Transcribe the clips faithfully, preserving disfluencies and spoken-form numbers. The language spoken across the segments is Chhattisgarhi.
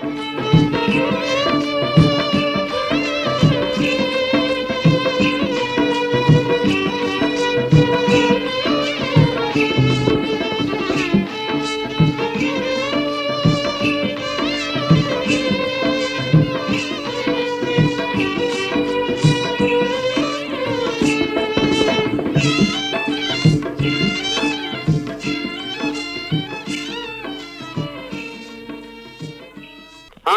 हाँ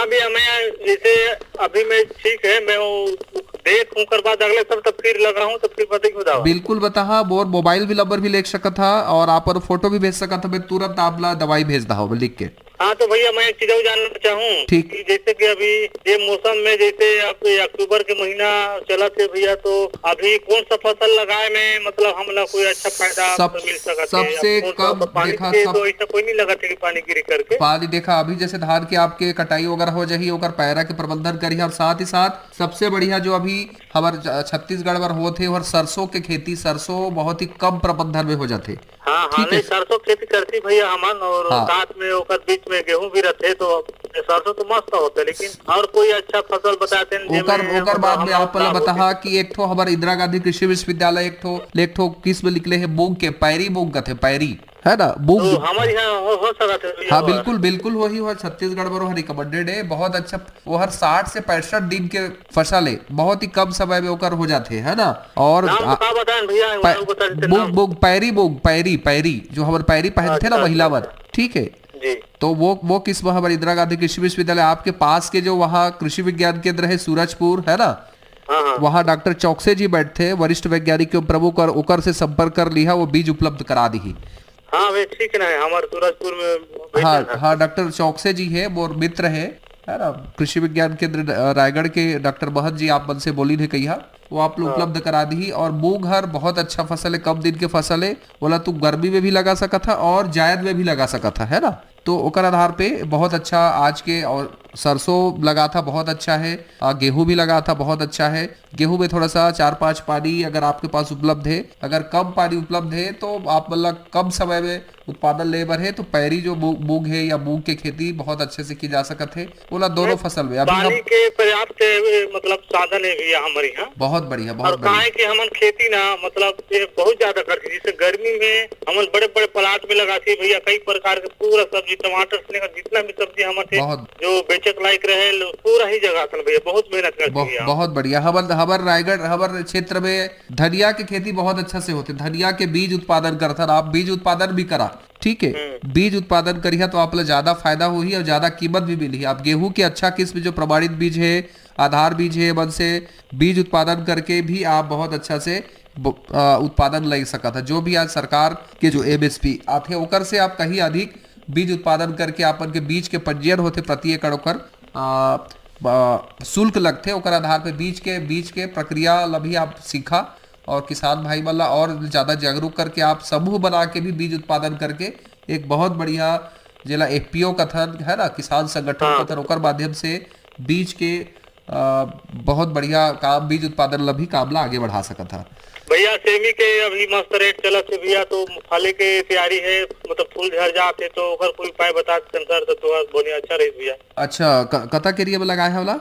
भैया, मैं जैसे अभी मैं ठीक है, मैं वो देख ओकर बाद अगले सप्ताह फिर लगा हूँ, तो फिर बताइए दावा। बिल्कुल बताहा, मोर मोबाइल भी नंबर भी ले सकत हा और आप फोटो भी भेज सकत हा, मैं तुरंत आप ला दवाई भेज दहा लिख के। हाँ, तो भैया, मैं एक चीज और जानना चाहूँ ठीक। कि जैसे कि अभी ये मौसम में, जैसे अब ये अक्टूबर के महीना चलत है भैया, तो अभी कौन सा फसल लगाए में, मतलब, हमला कोई अच्छा फायदा सब, मिल सकत है? सबसे अब कौन सा कम, पानी देखा, के सब तो ऐसा कोई नहीं लगत है कि पानी गिरी करके। पानी, देखा, अभी जैसे धान के आपके कटाई वगैरह हो जाही, ओकर पैरा के प्रबंधन करिहा, और साथ ही साथ सबसे बढ़िया जो अभी हमर छ-, छत्तीसगढ़ बर होत हे, ओहर सरसों के खेती, सरसों बहुत ही कम प्रबंधन में हो जाथे। हाँ, हाँ, ठीक नहीं, है। सरसों खेती करती भैया हमन, और हाँ। साथ में ओकर बीच में गेहूं भी रथे, तो सरसों तो मस्त होते, लेकिन और कोई अच्छा फसल बताते हैं, ओकर, जेमे ओकर मतलब बाद में हमला आप ला लाभ हो बताहा सके। कि एक ठो हमर इंदिरा गांधी कृषि विश्वविद्यालय एक ठो, एक ठो किस्म निकले हे मूंग के, पैरी मूंग कथे, पैरी, है ना, मूंग तो जो हमर यहाँ हो, हो सकत है भैया, हाँ, वो बिल्कुल, बिल्कुल वही हुआ, छत्तीसगढ़ बर ओहर रिकमेंडेड है, बहुत अच्छा। ओहर साठ से पैंसठ दिन के फसल है, बहुत ही कम समय में ओकर हो जाथे, है ना। और नाम तो आ, का बताएं भैया, पै-, वो बता देते मूंग, नाम। मूंग, पैरी मूंग, पैरी, पैरी, जो हमर पैरी पहनथे अच्छा, ना महिला अच्छा, मन, अच्छा। ठीक है। जी। तो वो, वो किस्म हमर इंदिरा गांधी कृषि विश्वविद्यालय आपके पास के जो वहाँ कृषि विज्ञान केंद्र है सूरजपुर, है ना, हाँ, हाँ। वहाँ डॉक्टर चौकसे जी बैठथे, वरिष्ठ वैज्ञानिक एवं प्रमुख, और ओकर से संपर्क कर लिहा, वो बीज उपलब्ध करा दिही। हाँ, वे ठीक ना है, हमारे सूरजपुर में बैठे हाँ, हैं। हाँ, डॉक्टर चौकसे जी है, मोर मित्र है, है ना, कृषि विज्ञान केंद्र, अ, रायगढ़ के डॉक्टर महंत जी आप मन से बोलिन हे कहिया, वो आप लोग हाँ। उपलब्ध करा दिही। और मूंग हर बहुत अच्छा फसल है, कम दिन के फसल है, ओला तू गर्मी में भी लगा सकत हा और जायद में भी लगा सकत हा, है ना। तो ओकर आधार पे बहुत अच्छा आज के, और सरसों लगा था, बहुत अच्छा है, आ, गेहूं भी लगा था, बहुत अच्छा है। गेहूं में थोड़ा सा चार पांच पानी अगर आपके पास उपलब्ध है, अगर कम पानी उपलब्ध है तो आप मतलब कम समय में उत्पादन ले बर है तो पैरी जो मू-, मूंग है या मूंग के खेती बहुत अच्छे से की जा सकत है। ओला दोनों नहीं, फसल में अभी पानी हम के पर्याप्त, ए, मतलब साधन है भैया हमारे यहाँ। बहुत बढ़िया, बहुत और बढ़िया। काहे कि हमन खेती ना मतलब ये बहुत ज्यादा करके, जैसे गर्मी में हमन बड़े बड़े प्लाट में लगाते भैया, कई प्रकार के पूरा सब्जी, टमाटर से लेकर जितना भी सब्जी हमन थे बहुत जो बेचक लायक रहे, लो-, पूरा ही जगह असन भैया, बहुत मेहनत करते बहु-, भैया। बहुत बढ़िया। हमर, हमर रायगढ़, हमर क्षेत्र में धनिया के खेती बहुत अच्छा से होथे। धनिया के बीज उत्पादन करथन, आप बीज उत्पादन भी करा, ठीक है। हम्म। बीज उत्पादन करिहा तो आप ला ज्यादा फायदा होही और ज्यादा कीमत भी मिलही। आप गेहूं के अच्छा किस्म जो प्रमाणित बीज है, आधार बीज है, मन से बीज उत्पादन करके भी आप बहुत अच्छा से ब-, अ, उत्पादन ले सकत है। जो भी आज सरकार के जो एमएसपी आथे ओकर से आप कहीं अधिक बीज उत्पादन करके आपन के बीज के पंजीयन होथे, प्रति एकड़ ओकर, अ, ब-, शुल्क लगथे, ओकर आधार पे बीज के, बीज के प्रक्रिया ला भी आप सीखा और किसान भाई मन ला और ज्यादा जागरूक करके आप समूह बना के भी बीज उत्पादन करके एक बहुत बढ़िया, जेला एफपीओ कथन, है ना, किसान संगठन हाँ। कथन, ओकर माध्यम से बीज के, अ, बहुत बढ़िया काम, बीज उत्पादन ला भी काम ला आगे बढ़ा सकत हा। भैया, सेमी के अभी मस्त रेट चलत हे भैया, तो फले के तैयारी है, मतलब फूल झड़ जात हे, तो ओकर कोई उपाय बता सकते हैं सर, तो थोड़ा बढ़िया अच्छा रही भैया। अच्छा, क-, कतक एरिया में लगाए है वाला?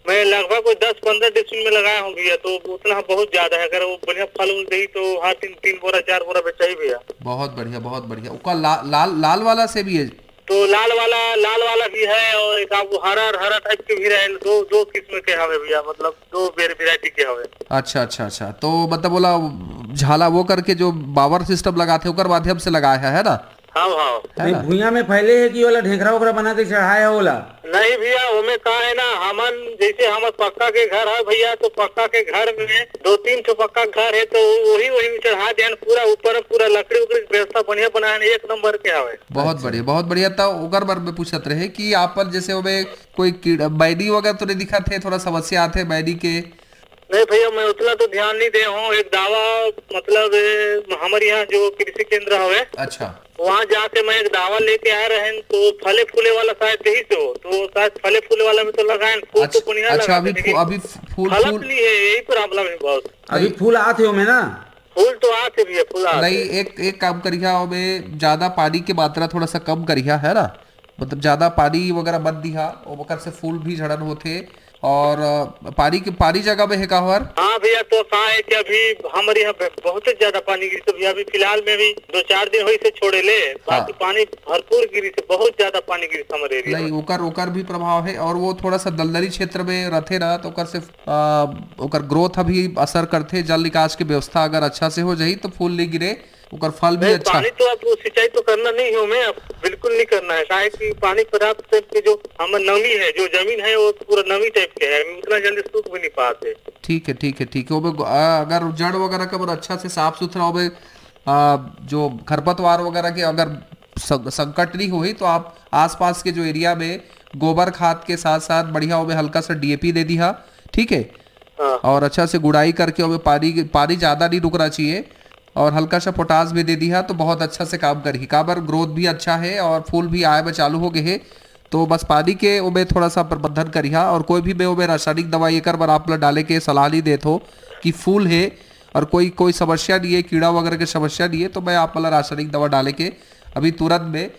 मैं लगभग कोई दस पंद्रह डिसमिल में लगाया हूँ भैया, तो उतना बहुत ज्यादा है। अगर वो बढ़िया फल उल देही तो हर दिन तीन बोरा, चार बोरा बेचा ही भैया। बहुत बढ़िया, बहुत बढ़िया। ओकर ला-, लाल, लाल वाला से भी है? तो लाल वाला, लाल वाला भी है और एक आप हरा, हरा टाइप के भी रहे, दो, दो किस्म के हवे भैया, मतलब दो वेर-, वेराइटी के हवे। अच्छा, अच्छा, अच्छा। तो मतलब बोला झाला वो करके जो बावर सिस्टम लगाथे, ओकर माध्यम से लगाए है, है ना? हाँ, हाँ। है नहीं, ना? भुइयां में फैले है कि ओला ढेकरा ओकरा बना के चढ़ाए है ओला? नहीं भैया, ओमे का है ना, हमन जैसे हमर पक्का के घर है भैया, तो पक्का के घर में दो तीन ठो पक्का घर है, तो वही, वही में चढ़ा देन, पूरा ऊपर में पूरा लकड़ी उकड़ी के व्यवस्था बढ़िया बनाए है, एक नंबर के हवे। बहुत अच्छा। बढ़िया, बहुत बढ़िया। तो ओकर बर में पूछत रहे कि आप पर जैसे ओमे कोई कीड़ा, बैनी वगैरह तो नहीं दिखत है, थोड़ा समस्या आथे बैनी के? नहीं भैया, मैं उतना तो ध्यान नहीं दे हूँ। एक दावा, मतलब, ए, हमारे यहाँ जो कृषि केंद्र हवे, अच्छा। वहाँ जाके मैं एक दावा लेके आए रहेन, तो फले फूले वाला शायद यही से हो, तो शायद फले फूले वाला में तो लगाएन, फूल तो अच्छा, बढ़िया अच्छा, लगा अभी थे, फू-, लेकिन अभी फू-, फूल, फलत फूल नहीं है, यही प्रॉब्लम है बस। अभी नहीं। फूल आत हे ओमे ना? फूल तो आत हे भैया, फूल आत नहीं, हे। एक, एक काम करिहा, ओमे ज्यादा पानी की मात्रा थोड़ा सा कम करिहा, है ना? मतलब ज्यादा पानी वगैरह मत दिहा, ओकर से फूल भी झड़न होथे। और अ, पानी के, पानी जगह में हे का हर? हाँ भैया, तो का है कि अभी हमारे यहाँ पे बहुत ही ज्यादा पानी गिरी, तो भैया अभी फिलहाल में भी दो चार दिन होइस हे छोड़े ले, हाँ। बाकी पानी भरपूर गिरी से, बहुत ज्यादा पानी गिरी से हमारे एरिया नहीं, में। ओकर, ओकर भी प्रभाव है। और वो थोड़ा सा दलदली क्षेत्र में रहते ना, तो ओकर से अ, ओकर ग्रोथ अभी असर करथे। जल निकास के व्यवस्था अगर अच्छा से हो जाही तो फूल नहीं गिरे, ओकर फल भी नहीं, अच्छा। पानी तो अब सिंचाई तो करना नहीं हो मैं, अब बिल्कुल नहीं करना है, काहे कि पानी पर्याप्त टाइप के जो हमर नमी है, जो जमीन है, वो पूरा नमी टाइप के है, उतना जल्दी सूख भी नहीं पाते। ठीक है, ठीक है, ठीक है। ओमे गो-, आ, अगर जड़ वगैरह का अगर अच्छा से साफ सुथरा होवे, आ, जो खरपतवार वगैरह के अगर सं-, संकट नहीं होही तो आप आसपास के जो एरिया में गोबर खाद के साथ साथ बढ़िया ओमे हल्का सा डीएपी दे दिहा, ठीक है। हाँ। और अच्छा से गुड़ाई करके ओमे पानी, पानी ज्यादा नहीं रुकना चाहिए। और हल्का सा पोटाश भी दे दिहा तो बहुत अच्छा से काम करही, काबर ग्रोथ भी अच्छा है और फूल भी आए में चालू हो गए हे। तो बस पानी के ओमे थोड़ा सा प्रबंधन करिहा। और कोई भी मैं ओमे रासायनिक दवाई एकर बर आप ला डाले के सलाह नहीं देत हो कि फूल है और कोई, कोई समस्या नहीं है, कीड़ा वगैरह के समस्या नहीं है, तो मैं आप ला रासायनिक दवा डाले के अभी तुरंत में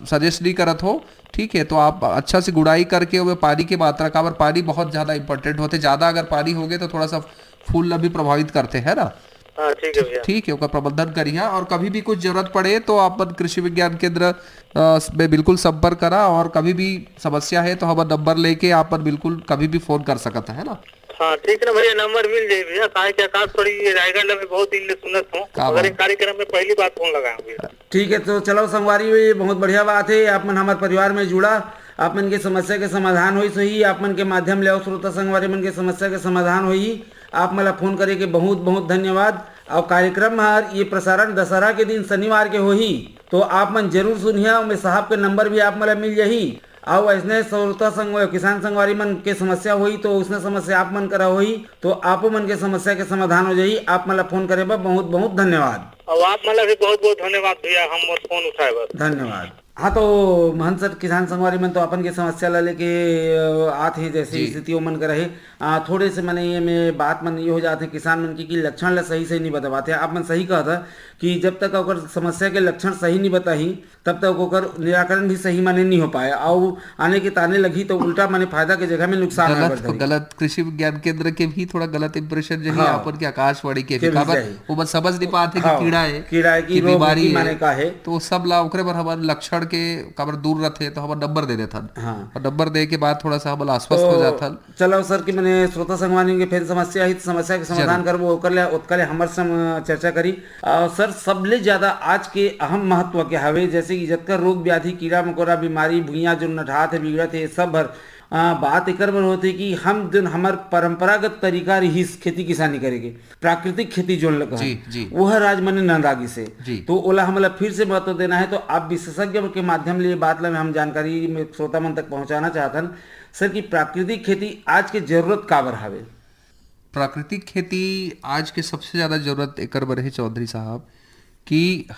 सजेस्ट नहीं करत हो। ठीक है, तो आप अच्छा से गुड़ाई करके ओमे पानी के मात्रा, काबर पानी बहुत ज्यादा इंपॉर्टेंट होथे, ज्यादा अगर पानी होगे तो थोड़ा सा फूल ला भी प्रभावित करथे, है ना? हाँ, ठीक है भैया। ठीक है, ओकर प्रबंधन करिहा और कभी भी कुछ जरूरत पड़े तो आप मन कृषि विज्ञान केंद्र अ, में बिल्कुल संपर्क करा और कभी भी समस्या है तो हमर नंबर लेके आप मन बिल्कुल कभी भी फोन कर सकत है ना। हाँ, ठीक है ना भैया, नंबर मिल जाए भैया, काहे कि आकाशवाणी ये रायगढ़ में बहुत दिन ले सुनत हूँ, का अगर बात? एक कार्यक्रम में पहली बार फोन लगाया हूँ भैया। ठीक है, तो चलो संगवारी, ये बहुत बढ़िया बात है, आप मन हमारे परिवार में जुड़ा, आप मन के समस्या के समाधान होइस होही, आप मन के माध्यम ले अउ श्रोता संगवारी मन के समस्या के समाधान होही। आप मन ला फोन करे के बहुत बहुत धन्यवाद। और कार्यक्रम हर ये प्रसारण दशहरा के दिन शनिवार के होही, तो आप मन जरूर सुनिहा। ओमे साहब के नंबर भी आप मन ला मिल जाही। अउ अइसने श्रोता संग, किसान संगवारी मन के समस्या होही, तो उसने समस्या आप मन करा होही, तो आपो मन के समस्या के समाधान हो जाही। आप मन ला फोन करे बर बहुत बहुत धन्यवाद। और आप मन ला भी बहुत बहुत धन्यवाद भैया, हम फोन उठाए बर। धन्यवाद। हाँ, तो महंत सर, किसान संगवारी मन तो अपन के समस्या ला लेके, अ, आत हे, जैसे जी। स्थिति ओमन करा हे। आ, थोड़े से मने ये में बात मन ये हो जात हे किसान मन की, कि लक्षण ला सही सही नहीं बता पाते। आप मन सही कहत हे कि जब तक ओकर समस्या के लक्षण सही नहीं बताही, तब तक ओकर निराकरण भी सही माने नहीं हो पाए। अउ आने के ताने लगही तो उल्टा माने फायदा के जगह में नुकसान होए गलत, बर धरी। गलत कृषि विज्ञान केंद्र के भी थोड़ा गलत इंप्रेशन जो है हाँ। अपन के आकाशवाणी के के भी भी काबर जाही। वो बस समझ नहीं पाते कि हाँ, कीड़ा है, कीड़ा है कि कि रोग बीमारी की है। माने का है। तो सब ला ओकरे बर हमन लक्षण के काबर दूर रथे तो हमन नंबर दे देथन। हाँ। और नंबर दे के बाद थोड़ा सा हमन आश्वस्त तो हो जाथन। चलो सर, कि मने श्रोता संगवारी के फेर समस्या ही, तो समस्या के समाधान जरूर। करबो, ओकर ले, ओतका ले हमर सम-, चर्चा करी। अ, सर, सबले ज्यादा आज के अहम महत्व के हवे, जैसे कि जतका रोग व्याधि, कीड़ा मकोड़ा, बीमारी, भुइयां जो नठात हे, बिगड़त हे, सब भर, अ, बात एकर बर होथे कि हम जोन हमर परंपरागत तरीका रिहिस खेती किसानी करे के, प्राकृतिक खेती जोन ल कहन, जी, जी। वो हर आज मने नंदा गिस हे। जी। तो ओला हमला फिर से महत्व देना है, तो आप विशेषज्ञ के माध्यम ले ये बात ला हम जानकारी में श्रोता मन तक पहुंचाना चाहथन। सर, कि प्राकृतिक खेती आज के जरूरत काबर हवे? प्राकृतिक खेती आज के सबसे ज्यादा जरूरत एकर बर हे चौधरी साहब, कि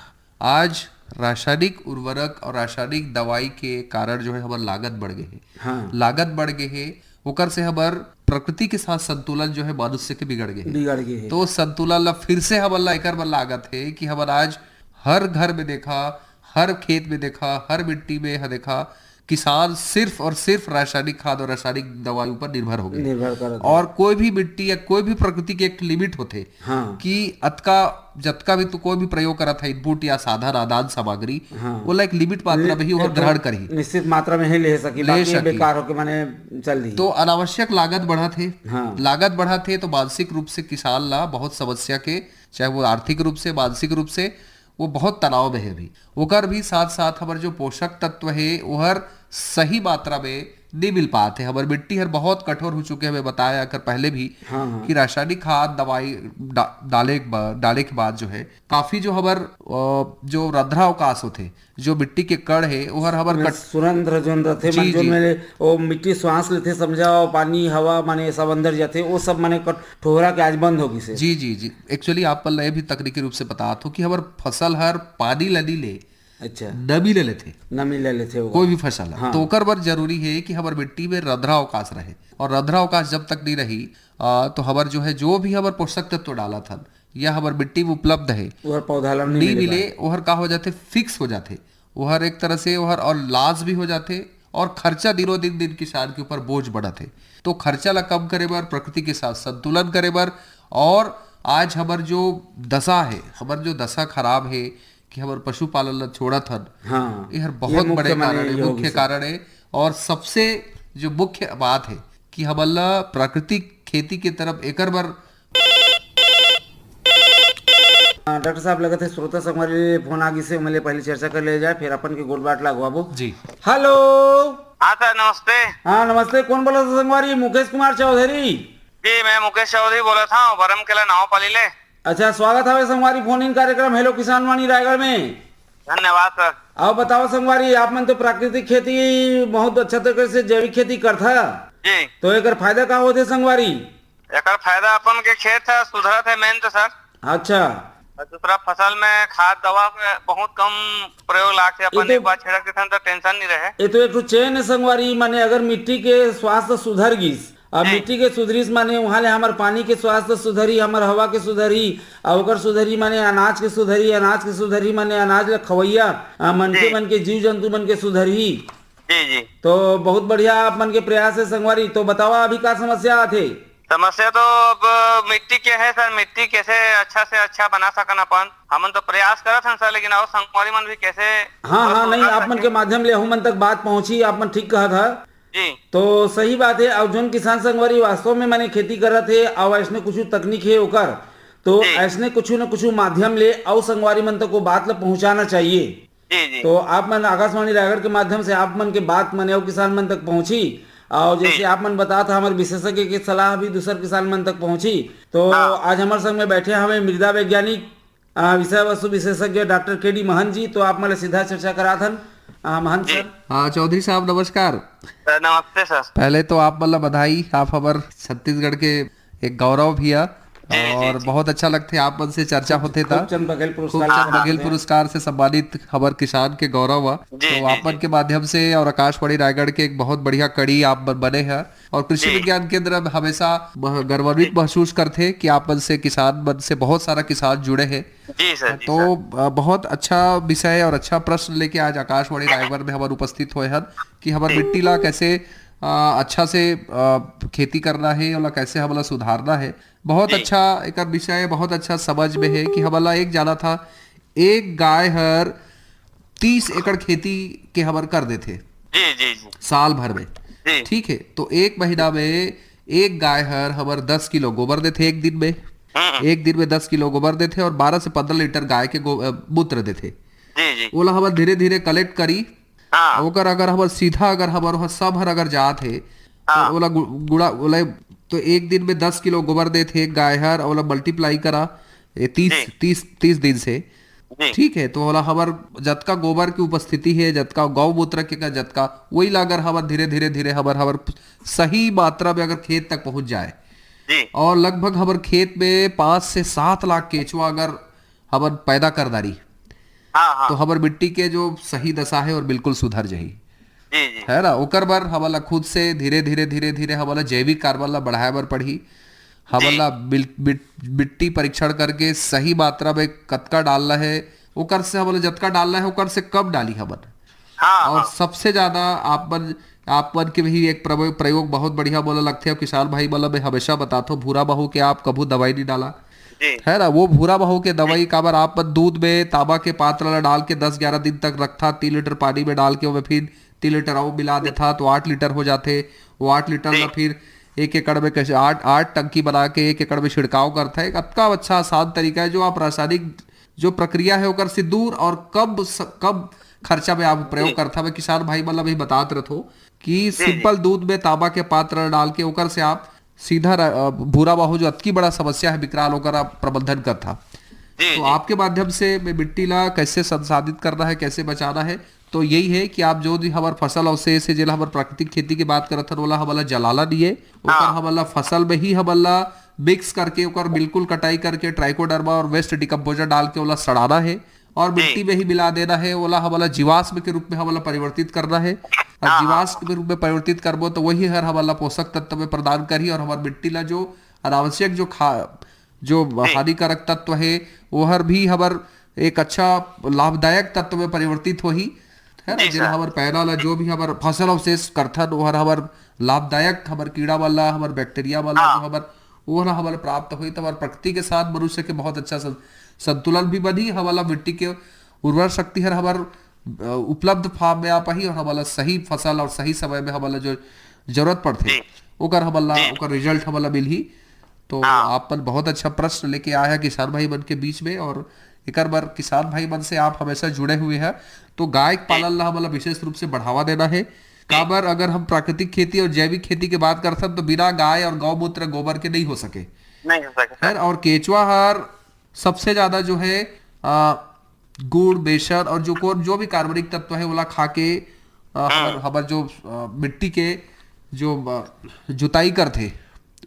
आज रासायनिक उर्वरक और रासायनिक दवाई के कारण जो है हमर लागत बढ़ गए हे। हाँ। लागत बढ़ गए हे, ओकर से हमर प्रकृति के साथ संतुलन जो है मनुष्य के बिगड़ गए हे। बिगड़ गए हे। तो संतुलन ला फिर से हमन ला एकर बर लागत हे कि हमन आज हर घर में देखा, हर खेत में देखा, हर मिट्टी में ह देखा, किसान सिर्फ और सिर्फ रासायनिक खाद और रासायनिक दवाई ऊपर निर्भर हो गए। निर्भर करत हे। और कोई भी मिट्टी या कोई भी प्रकृति के एक लिमिट होथे हाँ। कि अतका, जतका भी तू कोई भी प्रयोग करत है, इनपुट या साधन आदान सामग्री, हाँ। ओला एक लिमिट मात्रा में ही ओहर एक ग्रहण करही। निश्चित मात्रा में ही ले सकी, ले बाकी सकी। बेकार होके माने चल दी। तो अनावश्यक लागत बढ़त हे। हाँ। लागत बढ़त हे तो मानसिक रूप से किसान ला बहुत समस्या के, चाहे वो आर्थिक रूप से, मानसिक रूप से, वो बहुत तनाव में हे अभी। ओकर भी साथ साथ हमर जो पोषक तत्व हे, ओहर सही मात्रा में नहीं मिल पात हे। हमर मिट्टी हर बहुत कठोर हो चुके हे, हमें बताया कर पहले भी हाँ, हाँ। कि रासायनिक खाद, दवाई डा-, डाले के बा-, डाले के बाद जो है, काफी जो हमर, अ, जो रंध्रा अवकाश होथे, जो मिट्टी के कण हे, ओहर हमर ओमे कट-, सुरंध्र जोन रथे, जी, मन जोन जी। में ओ मिट्टी श्वास लेथे, समझा, और पानी, हवा, माने सब अंदर जाथे, वो सब माने कठोरा के आज बंद हो गिस हे। जी, जी, जी। Actually, आप मन ला ये भी तकनीकी रूप से बतात हो कि हमर फसल हर पानी ल नी ले, अच्छा। नमी ले लेथे। नमी ले लेथे वो। कोई भी फसल ह। हाँ। तो ओकर बर जरूरी हे कि हमर मिट्टी में रंध्रा अवकाश रहे। और रंध्रा अवकाश जब तक नहीं रही, आ, तो हमर जो है, जो भी हमर पोषक तत्व डालत हन, या हमर मिट्टी में उपलब्ध हे, ओहर पौधा ला नहीं नहीं मिले मिले, पाए। ओहर का हो जाथे, फिक्स हो जाथे। ओहर एक तरह से ओहर और लास भी हो जाथे और खर्चा दिनों दिन, दिन किसान के ऊपर बोझ बढ़त हे। तो खर्चा ला कम करे बर, प्रकृति के साथ संतुलन करे बर, और आज हमर जो दशा हे, हमर जो दशा खराब हे कि हमर पशुपालन ला छोड़त हन, हाँ, ये हर ये बहुत मुख्य बड़े माने कारण हे, ये होगी मुख्य सर। कारण हे। और सबसे जो मुख्य बात हे कि हमन ला प्राकृतिक खेती के तरफ एकर बर हाँ, डॉक्टर साहब, लगत हे श्रोता संगवारी ले फोन आ गिस हे, ओमन ले पहले चर्चा कर ले जाए, फिर अपन के गोठ बात ला अगवाबो। जी। हेलो। हाँ सर, नमस्ते। हाँ, नमस्ते, कौन बोलत हे संगवारी? मुकेश कुमार चौधरी। जी, मैं मुकेश चौधरी बोलत हूँ, बरमकेला नावापाली ले। अच्छा, स्वागत हवे संगवारी फोन इन कार्यक्रम हेलो किसान वाणी रायगढ़ में। धन्यवाद सर। अउ बताओ संगवारी, आप मन तो प्राकृतिक खेती बहुत अच्छा तरीके से, जैविक खेती करथा, जी। तो एकर फायदा का होथे संगवारी? एकर फायदा अपन के खेत ह सुधरत हे मेन तो सर। अच्छा। और दूसरा फसल में खाद दवा के बहुत कम प्रयोग लागथे, ये अपन तो एक बार छिड़क देथन तो टेंशन नहीं रहे। ये तो एक ठो चेन है संगवारी, माने अगर मिट्टी के स्वास्थ्य सुधर गिस, अब जी। मिट्टी के सुधरिस माने वहां ले हमर पानी के स्वास्थ्य सुधरी, हमर हवा के सुधरी, अउ ओकर सुधरी माने अनाज के सुधरी, अनाज के सुधरी माने अनाज ल खवैया, आ, मनखे जी। मन के, जीव जंतु मन के सुधरी। जी जी। तो बहुत बढ़िया आप मन के प्रयास है संगवारी। तो बतावा, अभी का समस्या आथे? समस्या तो अब मिट्टी के है सर, मिट्टी कैसे अच्छा से अच्छा बना सकन अपन। हमन तो प्रयास करत हन सर, लेकिन और संगवारी मन भी कैसे हाँ, हाँ, नहीं, सुधार आप मन सके। के माध्यम ले हमन तक बात पहुंची, आप मन ठीक कहत हा। जी। तो सही बात है। और जोन किसान संगवारी वास्तव में माने खेती करत हे और ऐसने कुछ तकनीक है ओकर, तो जी। ऐसने कुछ न कुछ माध्यम ले और संगवारी मन तक वो बात ला पहुंचाना चाहिए। जी जी। तो आप मन आकाशवाणी रायगढ़ के माध्यम से आप मन के बात मन और किसान मन तक पहुंची, और जैसे जी। आप मन बतात हा, हमारे विशेषज्ञ के सलाह भी दूसर किसान मन तक पहुंची। तो हाँ। आज हमारे संग में बैठे हमें मृदा वैज्ञानिक, आ, विषय वस्तु विशेषज्ञ डॉक्टर के डी महन जी, तो आप मन ले सीधा चर्चा करात हन। आ, महन जी। सर। हाँ चौधरी साहब, नमस्कार। सर नमस्ते सर। पहले तो आप मन ला बधाई, आप हमर छत्तीसगढ़ के एक गौरव भी आ, जी, जी, और जी। बहुत अच्छा लगथे आप मन से चर्चा होथे त। खूबचंद बघेल पुरस्कार खूबचंद से बघेल सम्मानित। पुरस्कार से सम्मानित हमर किसान के गौरव आ। जी, तो जी, आप मन जी। के माध्यम से और आकाशवाणी रायगढ़ के एक बहुत बढ़िया कड़ी आप मन बने हैं, और कृषि जी। विज्ञान केंद्र हमेशा मह-, गर्वान्वित महसूस करथे कि आप मन से, किसान मन से बहुत सारा किसान जुड़े हैं। जी सर जी तो सर। अ, बहुत अच्छा विषय और अच्छा प्रश्न लेके आज आकाशवाणी रायगढ़ में हमन उपस्थित होए हन कि हमर मिट्टी ला कैसे अ, अच्छा से अ, खेती करना है, ओला कैसे हमला सुधारना है। बहुत जी। अच्छा एकर विषय, बहुत अच्छा समझ में है कि हमला एक जाना था, एक गाय हर तीस एकड़ खेती के हमर कर देथे जी जी जी। साल भर में। जी। ठीक है, तो एक महीना में एक गाय हर हमर दस किलो गोबर देथे एक दिन में। हम्म। एक दिन में दस किलो गोबर देथे और बारह से पन्द्रह लीटर गाय के गो-, अ, मूत्र देथे। जी जी। ओला हमर धीरे धीरे कलेक्ट करी। हाँ। ओकर अगर हमर सीधा, अगर हमर ओह सब हर अगर जात हे, हाँ। तो ओला गु-, गुड़ा, ओला तो एक दिन में दस किलो गोबर देथे एक गाय हर, ओला मल्टीप्लाई करा ये तीस, जी। तीस, तीस दिन से। जी। ठीक है, तो ओला हमर जतका गोबर की उपस्थिति है, जतका गौमूत्र के का, जतका वही ला अगर हमर धीरे धीरे धीरे हमर हमर सही मात्रा में अगर खेत तक पहुंच जाए जी। और लगभग हमर खेत में पाँच से सात लाख केचुआ अगर हमन पैदा कर डारी, हाँ हाँ। तो हमर मिट्टी के जो सही दशा है और बिल्कुल सुधर जाही, जी जी। है ना। ओकर बर हमन ला खुद से धीरे धीरे धीरे धीरे हमन ला जैविक कार्बन ला बढ़ाए बर पड़ही। हमन जी। ला बिल-, बिट-, मिट्टी परीक्षण करके सही मात्रा में कतका डालना है, ओकर से हमन ला जतका डालना है ओकर से कम डाली हमन। हाँ और हाँ। सबसे ज्यादा आप मन, आप मन के भी एक प्रयोग, प्रयोग बहुत बढ़िया मोला लगथे, और किसान भाई मन ला मैं हमेशा बताथो, भूरा माहू के आप कभू दवाई नहीं डाला, जी। है ना। वो भूरा माहू के दवाई काबर, आप मन दूध में तांबा के पात्र ला डाल के दस ग्यारह दिन तक रखथा, तीन लीटर पानी में डाल के ओमे फिर तीन लीटर अउ मिला देथा, तो आठ लीटर हो जाथे। वो आठ लीटर ला जी। फिर एक एकड़ में कैसे आठ, आठ टंकी बना के एक एकड़ में छिड़काव करथा। एक अतका अच्छा आसान तरीका है जो आप रासायनिक जो प्रक्रिया है ओकर से दूर और कम स-, कम खर्चा में आप प्रयोग करथा। मैं किसान भाई मन ला भी बतात रथो कि जी। सिंपल दूध में तांबा के पात्र डाल के ओकर से आप सीधा र-, अ, भूरा माहू जो अतकी बड़ा समस्या है विकराल, ओकर आप प्रबंधन करथा। जी तो जी। आपके माध्यम से मैं मिट्टी ला कैसे संसाधित करना है, कैसे बचाना है, तो यही है कि आप जो भी हमर फसल अवशेष है, जेला हमर प्राकृतिक खेती की बात करत हन, ओला हमन ला जलाना नहीं है, ओकर हाँ। हमन ला फसल में ही हमन ला मिक्स करके ओकर बिल्कुल कटाई करके ट्राइकोडर्मा और वेस्ट डिकम्पोजर डाल के ओला सड़ाना है और जी। मिट्टी में ही मिला देना है। ओला हमन ला जीवाश्म के रूप में हमन ला परिवर्तित करना है। और हाँ, हाँ। जीवाश्म के रूप में परिवर्तित करबो तो वही हर हमन ला पोषक तत्व में प्रदान करही और हमर मिट्टी ला जो अनावश्यक जो खा जो जी। हानिकारक तत्व है वो हर भी हमर एक अच्छा लाभदायक तत्व में परिवर्तित होही, है ना? जी जेन सर। हमर पैरा ला, जो भी हमर फसल अवशेष करथन, ओहर हमर लाभदायक, हमर कीड़ा वाला, हमर बैक्टीरिया वाला, हाँ। जो हमर, ओहर हमर प्राप्त होही, त हमर प्रकृति के साथ मनुष्य के बहुत अच्छा सं-, संतुलन भी बनही, हमला मिट्टी के उर्वर शक्ति हर हमर, अ, उपलब्ध फार्म में आ पाही और हमला सही फसल और सही समय में हमला जो जरूरत पड़थे, जी। ओकर हमला, जी। ओकर रिजल्ट हमला मिलही। तो हाँ। आप मन बहुत अच्छा प्रश्न लेके आए हैं किसान भाई मन के बीच में, और एकर बर किसान भाई मन से आप हमेशा जुड़े हुए हैं। तो गाय पालन ला हमला विशेष रूप से बढ़ावा देना है। काबर, अगर हम प्राकृतिक खेती और जैविक खेती के बात करथन, तो बिना गाय और गौमूत्र गोबर के नहीं हो सके। नहीं हो सके, है सर। ना? और केचुआ हर सबसे ज्यादा जो है, आ, गुड़, बेसन और जो कौन, जो भी कार्बनिक तत्व है, ओला खा के, आ, हमर, हम्म। हमर जो, आ, मिट्टी के जो, आ, जुताई करथे,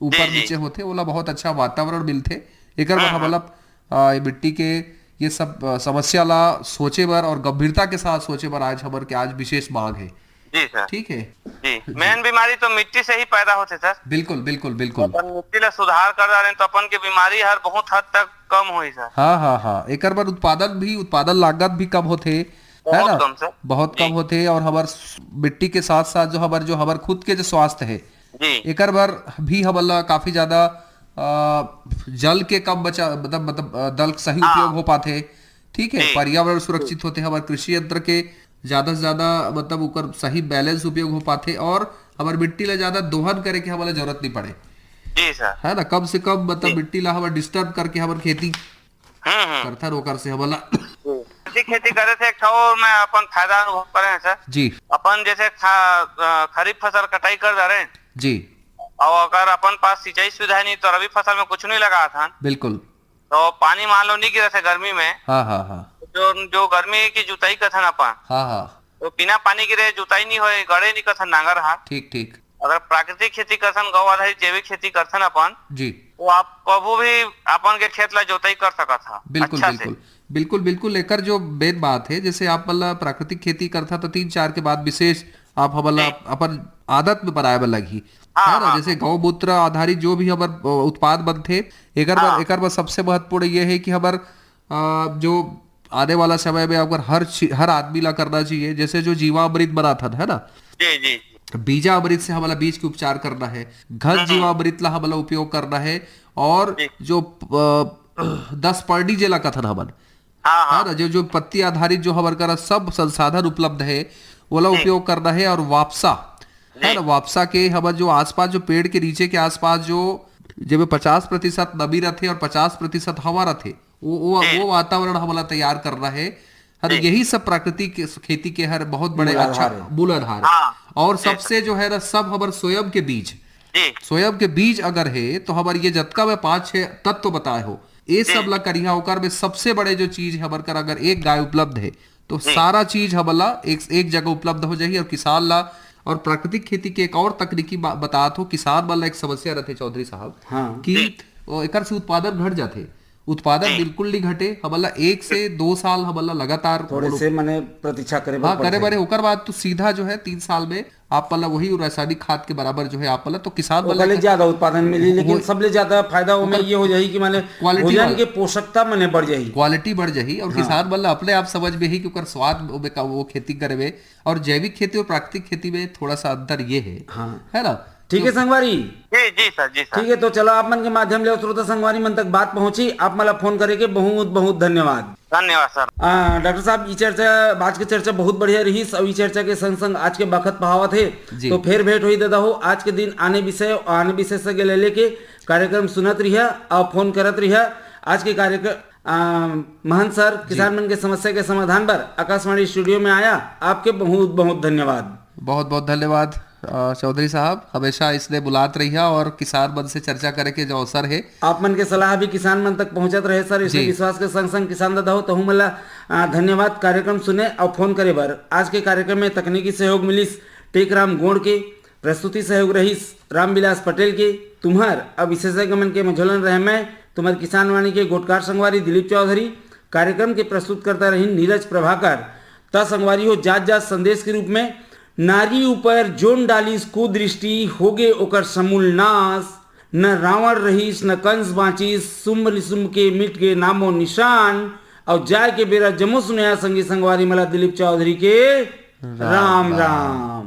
ऊपर जी, जी। नीचे होथे, ओला बहुत अच्छा वातावरण मिलथे। एकर बर हम्म, हमला, हम्म। आ, ये मिट्टी के ये सब, आ, समस्या ला सोचे बर और गंभीरता के साथ सोचे बर आज हमर के आज विशेष मांग है। जी सर। ठीक है। जी, जी। मेन बीमारी तो मिट्टी से ही पैदा होथे सर। बिल्कुल, बिल्कुल, बिल्कुल। अपन मिट्टी ला सुधार कर डालें तो अपन के बीमारी हर बहुत हद तक कम होही सर। हाँ, हाँ, हाँ। एकर बर उत्पादन भी, उत्पादन लागत भी कम होथे, है बहुत ना? कम सर। बहुत जी। कम होथे और हमर स-, मिट्टी के साथ-साथ जो हमर, जो हमर खुद के जो स्वास्थ्य है, जी। एकर बर भी हमन ला काफी ज्यादा, अ, जल के कम बचा, मतलब, मतलब, अ, जल सही हाँ। उपयोग हो पाथे, ठीक है? जी। पर्यावरण सुरक्षित होथे, हमर कृषि यंत्र के ज्यादा से ज्यादा, मतलब, ओकर सही बैलेंस उपयोग हो पाथे और हमर मिट्टी ला ज्यादा दोहन करे के हमन ला जरूरत नहीं पड़े। जी सर। है ना? कम से कम, मतलब, जी। मिट्टी ला हमन डिस्टर्ब करके हमन खेती हम्म, हम्म। करथन, ओकर से हमन ला जी। खेती, खेती करे से एक ठो मैं अपन फायदा अनुभव करे हैं सर। जी। अपन जैसे खा-, अ, खरीफ फसल कटाई कर डारे हैं। जी। और अगर अपन पास सिंचाई सुविधा नहीं तो रबी फसल में कुछ नहीं लगा था। बिल्कुल। तो पानी मान लो नहीं गिरे थे गर्मी में। हाँ, हाँ, हाँ। जो, जो गर्मी की जुताई कथन अपन। हाँ, हाँ। तो बिना पानी गिरे जुताई नहीं होए, गड़े नहीं कथन नांगर हा। ठीक, ठीक। अगर प्राकृतिक खेती करथन, गौ आधारित जैविक खेती करथन अपन, जी। तो आप कभू भी अपन के खेत ला जोताई कर सकत हा बिल्कुल, अच्छा से। बिल्कुल। बिल्कुल, बिल्कुल। एकर जो मेन बात है, जैसे आप मन ला प्राकृतिक खेती करथा, तो तीन चार के बाद विशेष आप हमन ला जी। अपन आदत में बनाए बर लगही। हाँ, है ना? हाँ। जैसे गौमूत्र आधारित जो भी हमर, अ, उत्पाद बनथे, एकर बर, हाँ। एकर बर सबसे महत्वपूर्ण ये है कि हमर, अ, जो आने वाला समय में अगर हर ची-, हर आदमी ला करना चाहिए, जैसे जो जीवामृत बनाथन, है ना? जी, जी। बीजामृत से हमला बीज के उपचार करना है, घन हम्म। जीवामृत ला हमला उपयोग करना है, और जी। जो, अ, दस पर्णी जेला कथन हमन, हाँ, हाँ। है ना, जो, जो पत्ती आधारित जो हमर करा सब संसाधन उपलब्ध है, ओला जी। उपयोग करना है, और वापसा, है जी। ना, वापसा के हमर जो आसपास, जो पेड़ के नीचे के आसपास जो, जेमे पचास प्रतिशत नमी रथे और पचास प्रतिशत हवा रथे, वो, वो, जी। वो वातावरण हमला तैयार करना है। है ना, जी। यही सब प्राकृतिक खेती के हर बहुत बड़े मूल अच्छा आधार है। मूल आधार है। हाँ। और जी, सबसे सर। जो है ना, सब हमर स्वयं के बीज, जी। स्वयं के बीज अगर है, तो हमर ये जतका मैं पांच छह तत्व बताए हो, ये जी। सब ला करिहा, ओकर में सबसे बड़े जो चीज है हमर कर, अगर एक गाय उपलब्ध है, तो जी। सारा चीज हमला एक, एक जगह उपलब्ध हो जाही और किसान ला, और प्राकृतिक खेती के एक और तकनीकी बा-, बतात हो, किसान मन ला एक समस्या रहथे चौधरी साहब, हाँ। कि जी। वो एकर से उत्पादन घट जाथे। उत्पादन जी। बिल्कुल नहीं घटे, हमला एक से दो साल हमला लगातार थोड़े से मने प्रतीक्षा करे बर हाँ, करे पड़थे। बर, ओकर बाद तो सीधा जो है तीन साल में आप मन ला वही रासायनिक खाद के बराबर जो है आप मन ला, तो किसान मन ला ओकर ले एक ज्यादा उत्पादन मिली, लेकिन वो सबले ज्यादा फायदा ओमे ओकर ये हो जाही कि माने quality भोजन वाला के पोषकता माने बढ़ जाही। Quality बढ़ जाही और हाँ। किसान मन ला अपने आप समझ में ही कि ओकर स्वाद ओमे का, वो खेती करे में और जैविक खेती और प्राकृतिक खेती में थोड़ा सा अंतर ये है, हाँ। है ना? ठीक है तो संगवारी। जी, जी सर, जी सर। ठीक है, तो चलो आप मन के माध्यम ले श्रोता संगवारी मन तक बात पहुंची, आप मन ला फोन करे के बहुत, बहुत धन्यवाद। धन्यवाद सर। आ, डॉक्टर साहब, ई चर्चा, आज के चर्चा बहुत बढ़िया रहिस, अउ ई चर्चा के संग संग आज के बखत पहावत हे, जी। तो फेर भेंट होई दादा हो, आज के दिन आने विषय, आने विषय से ले लेके कार्यक्रम सुनत रहिया अउ फोन करत रहिया। आज के कार्यक्रम, आ, महंत सर, जी। किसान मन के समस्या के समाधान बर आकाशवाणी स्टूडियो में आया, आपके बहुत, बहुत धन्यवाद। बहुत, बहुत धन्यवाद, अ, चौधरी साहब, हमेशा इसने बुलात रहिया और किसान मन से चर्चा करे के जो अवसर है। आप मन के सलाह भी किसान मन तक पहुंचत रहे सर, इसने जी। विश्वास के संग संग किसान दादा हो, तहु मन ला, अ, धन्यवाद कार्यक्रम सुने अउ फोन करे बर। आज के कार्यक्रम में तकनीकी सहयोग मिलिस टेकराम गोंड के, प्रस्तुति सहयोग रहिस रामविलास पटेल के। तुम्हर अब विशेषज्ञ मन के मझोलन रहे मैं, तुम्हर किसान वाणी के गोटकार संगवारी दिलीप चौधरी। कार्यक्रम के प्रस्तुतकर्ता रहिन नीरज प्रभाकर। त संगवारी हो, जात जात संदेश के रूप में, नारी ऊपर जोन डालिस कुदृष्टि, होगे ओकर समूल नाश। न रावण रहिस, न कंस बाँचिस, शुंभ निशुंभ के मिट गे नामो निशान। अउ जाए के बेरा जम्मो सुनइया संगी संगवारी मन ला दिलीप चौधरी के राम राम।